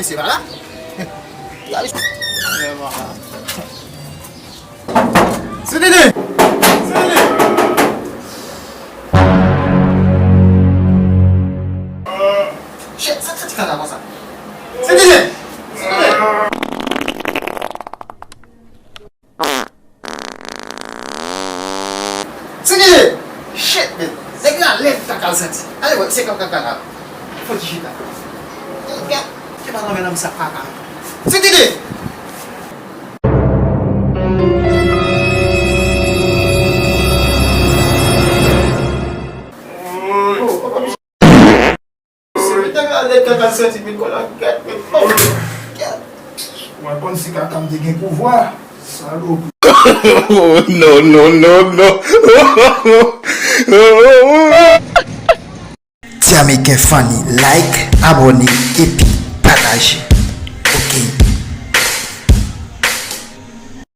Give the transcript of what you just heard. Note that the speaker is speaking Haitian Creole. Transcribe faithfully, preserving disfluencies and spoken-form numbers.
Mesye pa la. Sou tete! Sou tete! Shit, sa k fè ti kaka konsa? Sou tete! Sou tete! Sou tete! Shit, man! Nèg la lèd kaka l santi. Ale wè, se kaka kaka. Fò ti chita. Gad, se pa nan men nan sa kaka. Sou tete! Se li te ka lèd kaka l santi, men kòl la gad, men oh, gad. Mwen konn si kaka m te gen pouvwa, salopri. No, no, no, no. Ti Ameriken Funny, like, abòne epi pataje.